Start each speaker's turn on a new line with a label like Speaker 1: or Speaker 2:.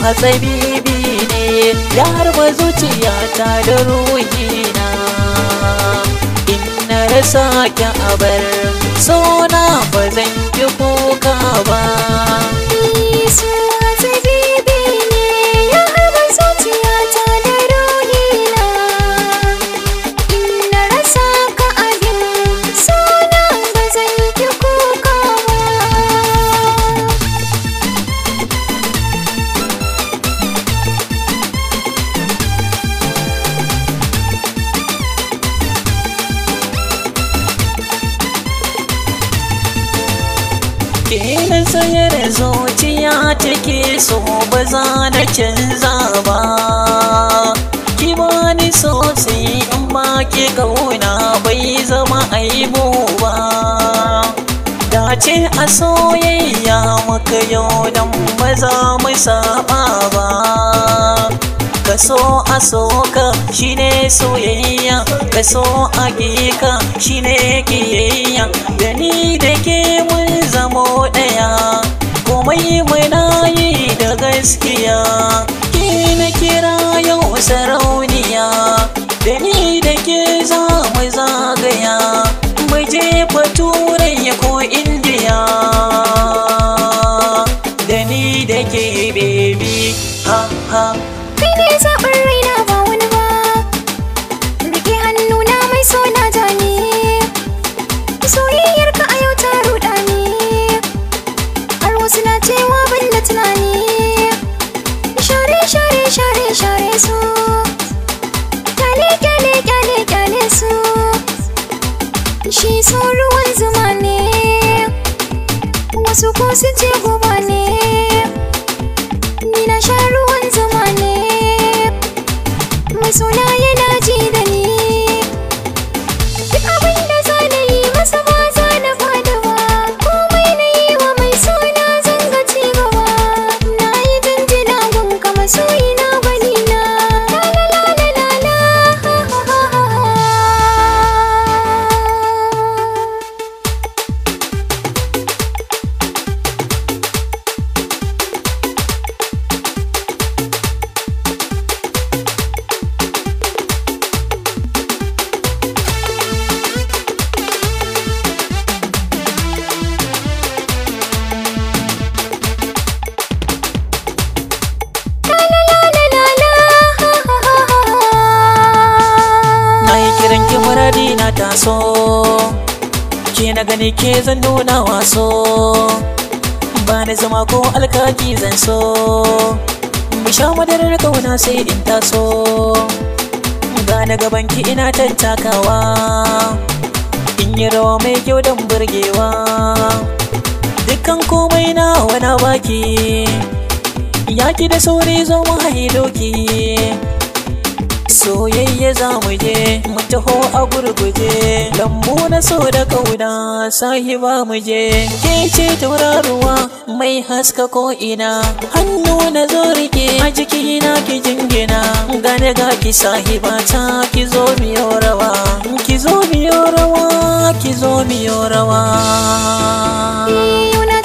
Speaker 1: hatsabibi ne, ya harba zuciyata da ruhina. In na rasa ki abar sona ba zan ki kuka ba.
Speaker 2: So hatsabibi ne, ya harba zuciyata da ruhina. In na rasa ka abin sona ba zan ki kuka ba.
Speaker 1: Ke na sayar zuciya take so ba za na canza ba. Ki bani sosai in ba ki kauna bai zama aibu ba. Dace a soyayya muka yau dan ba za mu saba ba. Ka so a soka shine soyayya, ka so a ka shine kiyayya. Da ni da ke mun zamo ɗaya, komai muna yi da gaskiya. Ke na kira yau sarauniya, da ni da ke za mu zagaya, mu je Turai ko Indiya. Da ni da ke baby ha ha.
Speaker 2: Kai ne zaɓin raina ba wani ba, rike hannuna mai so na jani. Soyayyar ka a yau ta ruɗa ni, har wasu na cewa ban da tunani. Share share share share su, kyale kyale kyale kyale su. Shi so ruwan zuma ne, wasu ko su ce guba ne. Ni na sha ruwan zuma ne, mai suna yana ji da ni. Duk abin da za na yi masa ba za na fada ba, komai na yi wa mai suna zan ga ci gaba. Na yi jinjina gun ka masoyi na gwani na. La la la la la la ha ha ha ha.
Speaker 1: Na yi kiran ki muradi na taso, ke na gani ke zan nuna waso. Ba ni zama ko alkaki zan so, mu sha madarar kauna sai in taso. Gane gaban ki ina tattakawa, in yi rawa mai kyau don burgewa. Dukkan komai na wana baki, yaki da sauri zo mu hayi doki. Soyayya za mu je mu taho a gurguje, lambu na so da kauna sahiba mu je. Ke ce tauraruwa mai haska ko ina, hannu na zo rike a jiki na ki jingina. Gane ga ki sahiba ta ki zo miyo rawa, ki zo miyo rawa, ki zo miyo rawa.
Speaker 2: Yau na